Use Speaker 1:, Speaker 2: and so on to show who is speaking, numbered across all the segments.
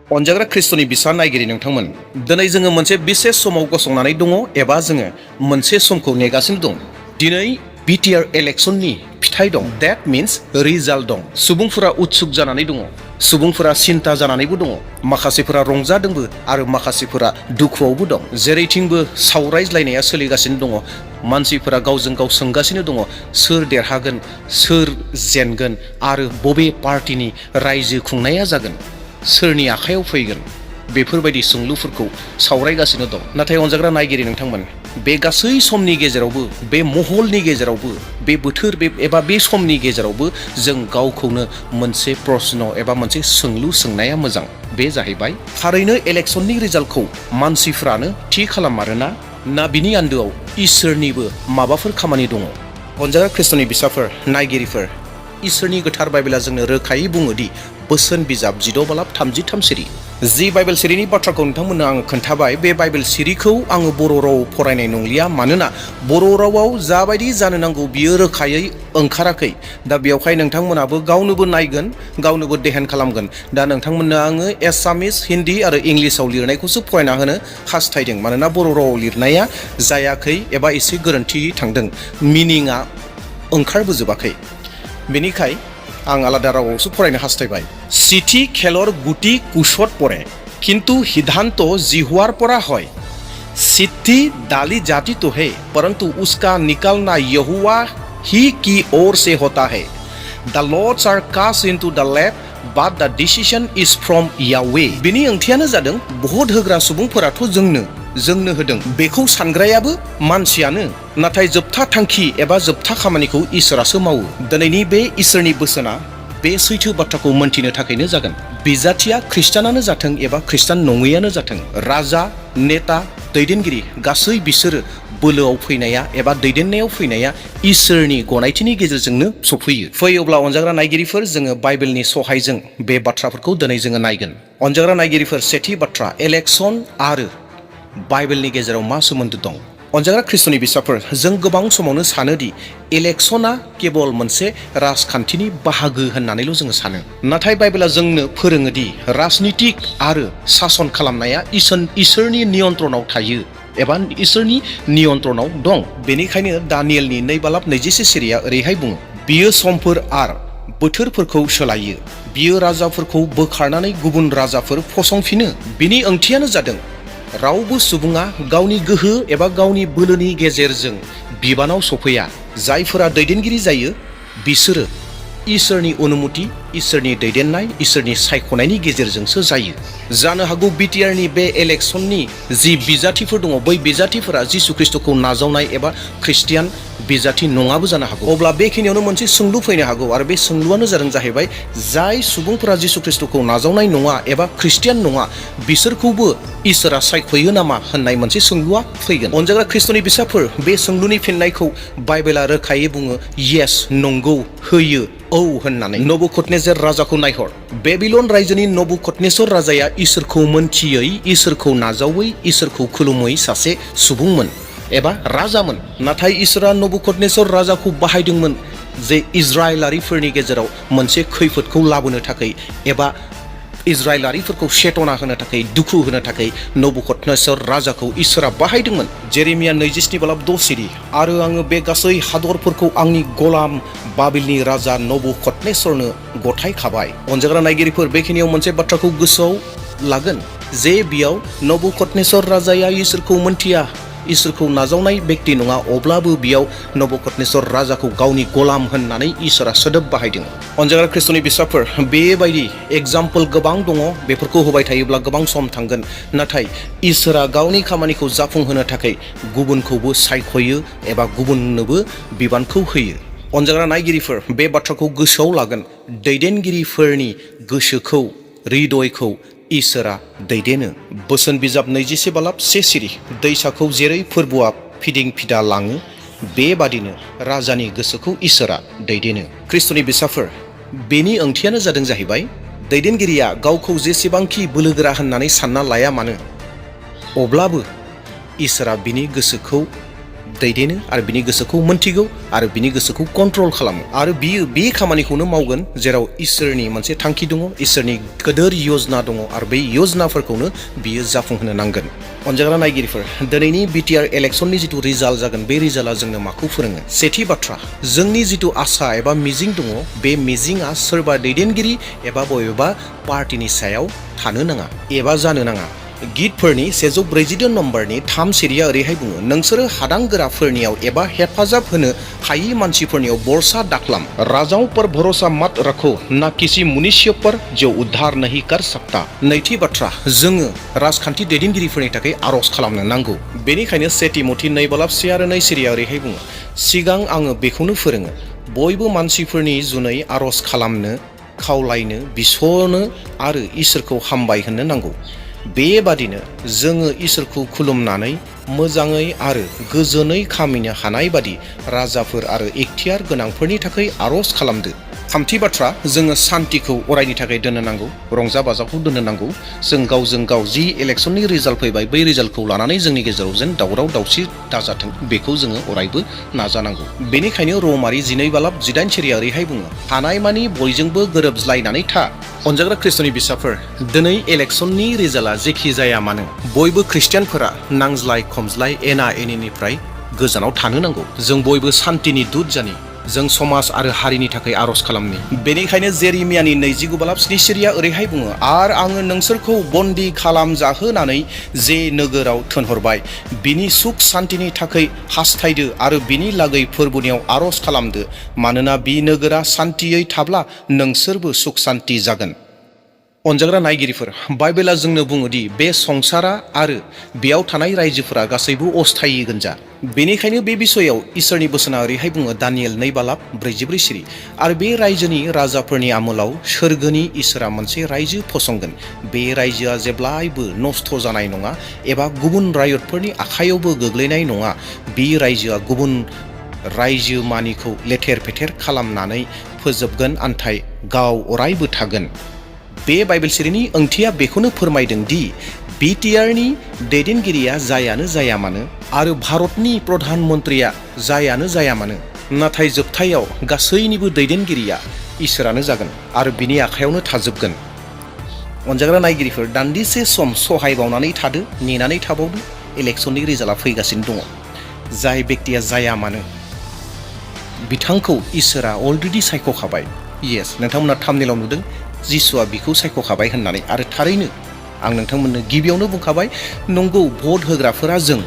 Speaker 1: अनजाग्रा ख्रिस्ट'नि बिसा नायगिरि नोंथांमोन, दिनै जोङो मोनसे बिसेस समाव गसंनानै दङ एबा जोङो मोनसे समखौ नेगासिनो दं। दिनै BTR इलेक्शननि फिथाइ दं। That means रिजाल्ट दं। सुबुंफोरा उत्सुक जानानै दङ, सुबुंफोरा सिन्ता जानानैबो दङ, माखासेफोरा रंजादोंबो आरो माखासेफोरा दुखुआवबो दं। जेरैथिंबो सावरायज्लायनाया सोलिगासिनो दङ। मानसिफोरा गावजों गाव सोंगासिनो दङ, सोर देरहागोन, सोर जेनगोन आरो बबे पार्टिनि रायजो खुंनाया जागोन, सोरनि आखायाव फैगोन, बेफोरबायदि सोंलुफोरखौ सावरायगासिनो दं। नाथाय अनजाग्रा नायगिरि नोंथांमोन, बे गासै समनि गेजेरावबो, बे महलनि गेजेरावबो, बे बोथोर एबा बे समनि गेजेरावबो जों गावखौनो मोनसे प्रश्न एबा मोनसे सोंलु सोंनाया मोजां। बे जाहैबाय, थारैनो इलेक्शननि रिजाल्टखौ मानसिफ्रानो थि खालामारोना, ना बिनि आन्दोआव इसोरनिबो माबाफोर खामानि दङ? अनजाग्रा ख्रिस्ट'नि बिसाफोर, नायगिरिफोर, इसोरनि गोथार बाइबेला जोंनो रोखायै बुङो दि बोसोन बिजाब 6:33 सिरि। जि बाइबेल सिरिनि बाथ्राखौ नोंथांमोननो आङो खोन्थाबाय, बे बाइबेल सिरिखौ आङो बर' रावाव फरायनाय नंलिया, मानोना बर' रावाव जाबायदि जानो नांगौ बियो रोखायै ओंखाराखै। दा बेवहाय नोंथांमोनाबो गावनोबो नायगोन, गावनोबो देहेन खालामगोन। दा नोंथांमोननो आङो एसामिस, हिन्दी आरो इंलिसाव लिरनायखौसो फरायना होनो हास्थायदों, मानोना बर' रावाव लिरनाया जायाखै एबा एसे गोरोन्थि थांदों, मिनिंआ ओंखारबोजोबाखै। बेनिखाय आं आलादा रावावसो फरायनो हास्थायबाय। চিঠি খেলৰ গুটি কুশত পৰে, কিন্তু সিদ্ধান্ত জিহুৱাৰ পৰা হয়। চিঠি डाली जाती तो है, परंतु उसका निकलना यहोवा ही की ओर से होता है। The Lords are cast into the lap, but the decision is from Yahweh. बिनि ओंथियानो जादों, भट होग्रा सुबुंफोराथ' जोंनो होदों, बेखौ सानग्रायाबो मानसियानो, नाथाय जोबथा थांखि एबा जोबथा खामानिखौ इसोरासो मावो। दिनैनि बे इसोरनि बोसोना बे सैथो बाथ्राखौ मोनथिनो थाखायनो जागोन। बिजाथिया खृष्टानानो जाथों एबा खृष्टान नङैयानो जाथों, राजा, नेता, दैदेनगिरि, गासै बिसोरो बोलोआव फैनाया एबा दैदेननायाव फैनाया इसोरनि गनायथिनि गेजेरजोंनो सफैयो। फै अब्ला अनजाग्रा नायगिरिफोर, जोङो बाइबेलनि सहायजों बे बाथ्राफोरखौ दिनै जोङो नायगोन। अनजाग्रा नायगिरिफोर, सेथि बाथ्रा, इलेक्शन आरो बाइबेलनि गेजेराव मा सोमोन्दो दं? अनजाग्रा ख्रिस्ट'नि बिसाफोर, जों गोबां समावनो सानोदि इलेक्शना केवल मोनसे राजखान्थिनि बाहागो होननानैल' जोङो सानो, नाथाय बाइबेला जोंनो फोरोङोदि राजनितिक आरो सासन खालामनाया इसोरनि नियन्त्रणाव थायो एबा इसोरनि नियन्त्रणाव दं। बेनिखायनो दानियेलनि 2:21 सिरिया ओरैहाय बुङो, बियो समफोर आरो बोथोरफोरखौ सोलायो, बियो राजाफोरखौ बोखारनानै गुबुन राजाफोर फसंफिनो। बिनि ओंथियानो जादों, रावबो सुबुङा गावनि गोहो एबा गावनि बोलोनि गेजेरजों बिबानाव सफैया। जायफोरा दैदेनगिरि जायो बिसोरो इसोरनि अनुमति, इसोरनि दैदेननाय, इसोरनि सायख'नायनि गेजेरजोंसो जायो। जानो हागौ BTRनि बे इलेक्शननि जि बिजाथिफोर दङ, बै बिजाथिफोरा जिसु ख्रिस्ट'खौ नाजावनाय एबा ख्रिस्टियान बिजाथि नङाबो जानो हागौ। अब्ला बेखिनियावनो मोनसे सोंलु फैनो हागौ, आरो बे सोंलुआनो जाहैबाय, जाय सुबुंफोरा जिसु ख्रिस्ट'खौ नाजावनाय नङा एबा ख्रिस्टियान नङा, बिसोरखौबो इसोरा सायख'यो नामा होननाय मोनसे सोंलुआ फैगोन। अनजाग्रा ख्रिस्ट'नि बिसाफोर, बे सोंलुनि फिननायखौ बाइबेला रोखायै बुङो, येस, नंगौ, होयो, औ होननानै। नबुखदनेजर राजाखौ नायहर। बेबिलन रायजोनि नबुखदनेस्वर राजाया इसोरखौ मोनथियै, इसोरखौ नाजावै, इसोरखौ खुलुमै सासे सुबुंमोन एबा राजामोन। नाथाय इसोरा नबुखदनेस्वर राजाखौ बाहायदोंमोन जे इजराइलारिफोरनि गेजेराव मोनसे खैफोदखौ लाबोनो थाखाय एबा इजराइलारिफोरखौ सेटना होनो थाखाय, दुखु होनो थाखाय नबुखदनेस्वर राजाखौ इसोरा बाहायदोंमोन। जेरेमिया 27:6 सिरि, आरो आङो बे गासै हादरफोरखौ आंनि गलाम बाबिलनि राजा नबुखदनेस्वरनो गथायखाबाय। अनजाग्रा नायगिरिफोर, बेखिनियाव मोनसे बाथ्राखौ गोसोआव लागोन जे बेयाव नबुखदनेस्वर राजाया इसोरखौ मोनथिया, इसोरखौ नाजावनाय बेक्ति नङा, अब्लाबो बेयाव नबुखदनेस्वर राजाखौ गावनि गलाम होननानै इसोरा सोदोब बाहायदों। अनजाग्रा ख्रिस्ट'नि बिसाफोर, बेबायदि एग्जाम्पल गोबां दङ, बेफोरखौ होबाय थायोब्ला गोबां सम थांगोन। नाथाय इसोरा गावनि खामानिखौ जाफुंहोनो थाखाय गुबुनखौबो सायख'यो एबा गुबुननोबो बिबानखौ होयो। अनजाग्रा नायगिरिफोर, बे बाथ्राखौ गोसोआव लागोन, दैदेनगिरिफोरनि गोसोखौ, हृदयखौ इसोरा दैदेनो। बोसोन बिजाब 27:1 सिरि, दैसाखौ जेरै फोरबोआ फिदिं फिदा लाङो, बेबादिनो राजानि गोसोखौ इसोरा दैदेनो। ख्रिस्ट'नि बिसाफोर, बेनि ओंथियानो जाहैबाय, दैदेनगिरिया गावखौ जेसेबांखि बोलोगोरा होननानै सानना लाया मानो, अब्लाबो इसोरा बिनि गोसोखौ दैदेनो आरो बिनि गोसोखौ मोनथिगौ आरो बिनि गोसोखौ कन्ट्रल खालामो आरो बियो बे खामानिखौनो मावगोन जेराव इसोरनि मोनसे थांखि दङ, इसोरनि गोदोर यजना दङ आरो बै यजनाफोरखौनो बियो जाफुंहोनो नांगोन। अनजाग्रा नायगिरिफोर, दिनैनि BTR इलेक्सननि जिथु रिजाल्ट जागोन बे रिजाल्टआ जोंनो माखौ फोरोङो? सेथि बाथ्रा, जोंनि जिथु आसा एबा मिजिं दङ बे मिजिंआ सोरबा दैदेनगिरि एबा बबेबा पार्टिनि सायाव थानो नाङा एबा जानो नाङा। गितफोरनि 142 नम्बरनि 3 सिरिया ओरैहाय बुङो, नोंसोरो हादां गोराफोरनियाव एबा हेफाजाब होनो हायि मानसिफोरनियाव बरसा दाख्लाम। राजाओं पर भरोसा मत रखो, ना किसी मनुष्य पर जो उद्धार नहीं कर सकता। नैथि बाथ्रा, जोङो राजखान्थि दैदेनगिरिफोरनि थाखाय आर'ज खालामनो नांगौ। बेनिखायनो 1 तिमथि 2:2 आरो 2 सिरिया ओरैहाय बुङो, सिगां आङो बेखौनो फोरोङो, बयबो मानसिफोरनि जुनै आर'ज खालामनो, खावलायनो, बिस'नो आरो इसोरखौ हामबाय होननो नांगौ। बेबादिनो जोङो इसोरखौ खुलुमनानै मोजाङै आरो गोजोनै खामिनो हानाय बादि राजाफोर आरो इख्तियार गोनांफोरनि थाखाय आर'ज खालामदो। थामथि बाथ्रा, जोङो सान्तिखौ अरायनि थाखाय दोननो नांगौ, रंजा बाजाखौ दोननो नांगौ। जों गावजों गाव जि इलेक्सननि रिजाल्ट फैबाय बै रिजाल्टखौ लानानै जोंनि गेजेराव जेन दावराव दावसि दाजाथों बेखौ जोङो अरायबो नाजानांगौ। बेनिखायनो रमारि 12:8 सिरिया ओरैहाय बुङो, हानायमानि बयजोंबो गोरोबज्लायनानै था। अनजाग्रा ख्रिस्ट'नि बिसाफोर, दिनै इलेक्सननि रिजाल्टआ जेखि जाया मानो बयबो ख्रिस्टियानफोरा नांज्लाय खमज्लाय एना एनिनिफ्राय गोजानाव थानो नांगौ। जों बयबो सान्तिनि दूत जानि, जों समाज आरो हारिनि थाखाय आर'ज खालामनि। बेनिखायनो जेरिमियानि 29:7 सिरिया ओरैहाय बुङो, आरो आङो नोंसोरखौ बन्दी खालामजाहोनानै जे नोगोराव थिनहरबाय बिनि सुख सान्तिनि थाखाय हास्थायदो आरो बिनि लागै फोरबोनियाव आर'ज खालामदो, मानोना बि नोगोरा सान्तियै थाब्ला नोंसोरबो सुख सान्ति जागोन। अनजाग्रा नायगिरिफोर, बाइबेला जोंनो बुङोदि बे संसारा आरो बेयाव थानाय रायजोफोरा गासैबो अस्थायि गोनजा। बेनिखायनो बे बिसयाव इसोरनि बोसोना ओरैहाय बुङो, दानियेल 2:44 सिरि, आरो बे रायजोनि राजाफोरनि आमोलाव सोरगोनि इसोरा मोनसे रायजो फसंगोन। बे रायजोआ जेब्लायबो नस्थ' जानाय नङा एबा गुबुन रायतफोरनि आखायावबो गोग्लैनाय नङा। बे रायजोआ गुबुन रायजो मानिखौ लेथेर फेथेर खालामनानै फोजोबगोन, आन्थाय गाव अरायबो थागोन। बे बाइबेल सिरिनि ओंथिया बेखौनो फोरमायदों दि BTRनि दैदेनगिरिया जायानो जाया मानो आरो भारतनि प्रधान मन्त्रिया जायानो जाया मानो, नाथाय जोबथायाव गासैनिबो दैदेनगिरिया इसोरानो जागोन आरो बिनि आखायावनो थाजोबगोन। अनजाग्रा नायगिरिफोर, दान्दिसे सम सहाय बावनानै थादो, नेनानै थाबावदो, इलेक्सननि रिजाल्टआ फैगासिनो दङ। जाय बेक्तिया जाया मानो बिथांखौ इसोरा अलरेडि सायख'खाबाय। येस, नोंथांमोना थाम्बनेलाव नुदों जिसुआ बिखौ सायख'खाबाय होननानै, आरो थारैनो आं नोंथांमोननो गिबियावनो बुंखाबाय, नंगौ भट होग्राफोरा जों,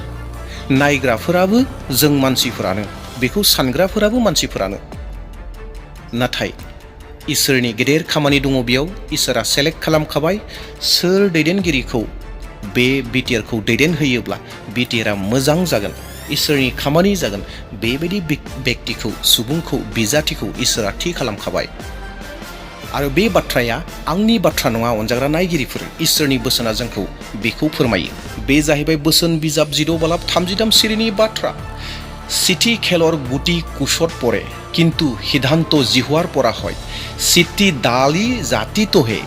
Speaker 1: नायग्राफोराबो जों मानसिफोरानो, बेखौ सानग्राफोराबो मानसिफोरानो। नाथाय इसोरनि गेदेर खामानि दङ बेयाव। इसोरा सेलेक्ट खालामखाबाय सोर दैदेनगिरिखौ बे BTRखौ दैदेनहोयोब्ला BTRआ मोजां जागोन, इसोरनि खामानि जागोन। बेबायदि बेक्तिखौ, सुबुंखौ, बिजाथिखौ इसोरा थि खालामखाबाय। आरो बे बाथ्राया आंनि बाथ्रा नङा अनजाग्रा नायगिरिफोर, इसोरनि बोसोना जोंखौ बेखौ फोरमायो। बे जाहैबाय बोसोन बिजाब 6:33 सिरिनि बाथ्रा। सिथि खेलर गुटी कुशत पड़े किन्तु सिद्धांत जिहुआर परा হয়, सिद्धि दाली जाती तो है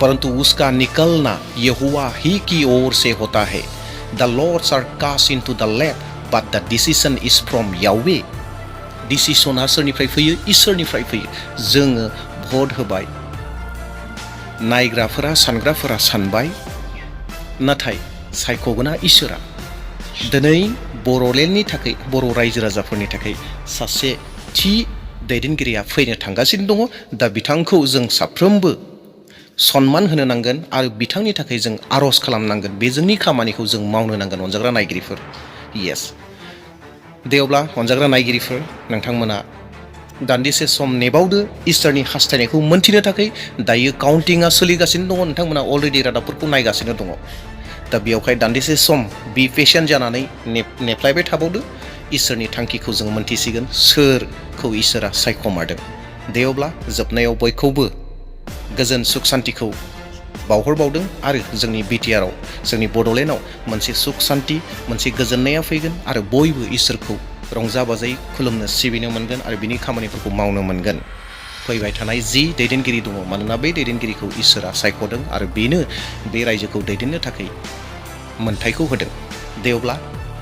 Speaker 1: परंतु उसका निकलना यहोवा ही की ओर से होता है। The lords are cast into the lap, but the decision is from Yahweh. डिसिसना सोरनिफ्राय फैयो? इसोरनिफ्राय फैयो। जोङो भट होबाय, नायग्राफोरा सानग्राफोरा सानबाय, नाथाय सायख'गोना इसोरा। दिनै बर'लेण्डनि थाखाय, बर' रायजो राजाफोरनि थाखाय सासे थि दैदेनगिरिया फैनो थांगासिनो दङ। दा बिथांखौ जों साफ्रोमबो सनमान होनो नांगोन आरो बिथांनि थाखाय जों आर'ज खालामनांगोन। बे जोंनि खामानिखौ जों मावनो नांगोन अनजाग्रा नायगिरिफोर। येस, दे अब्ला अनजाग्रा नायगिरिफोर, नोंथांमोना दान्दिसे सम नेबावदो इसोरनि हास्थायनायखौ मोनथिनो थाखाय। दायो काउन्टिंआ सोलिगासिनो दङ, नोंथांमोना अलरेडि रादाबफोरखौ नायगासिनो दङ। दा बेयावहाय दान्दिसे सम बि पेशेन्ट जानानै नेफ्लायबाय थाबावदो। इसोरनि थांखिखौ जों मोनथिसिगोन, सोरखौ इसोरा सायख'मारदों। दे अब्ला जोबनायाव बयखौबो गोजोन सुख सान्तिखौ बावहरबावदों आरो जोंनि BTRआव, जोंनि बड'लेण्डआव मोनसे सुख सान्ति, मोनसे गोजोननाया फैगोन आरो बयबो इसोरखौ रंजा बाजायै खुलुमनो सिबिनो मोनगोन आरो बिनि खामानिफोरखौ मावनो मोनगोन। फैबाय थानाय जि दैदेनगिरि दङ, मानोना बे दैदेनगिरिखौ इसोरा सायख'दों आरो बेनो बे रायजोखौ दैदेननो थाखाय मोन्थायखौ होदों। दे अब्ला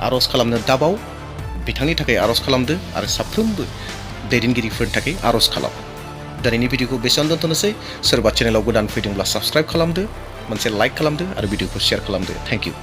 Speaker 1: आर'ज खालामनो दाबाव, बिथांनि थाखाय आर'ज खालामदो आरो साफ्रोमबो दैदेनगिरिफोरनि थाखाय आर'ज खालाम। दिनैनि भिडिअखौ बेसेबां दोनथ'नोसै। सोरबा चेनेलाव गोदान फैदोंब्ला साबस्क्राइब खालामदो, मोनसे लाइक खालामदो आरो भिडिअखौ शेयार खालामदो। Thank you.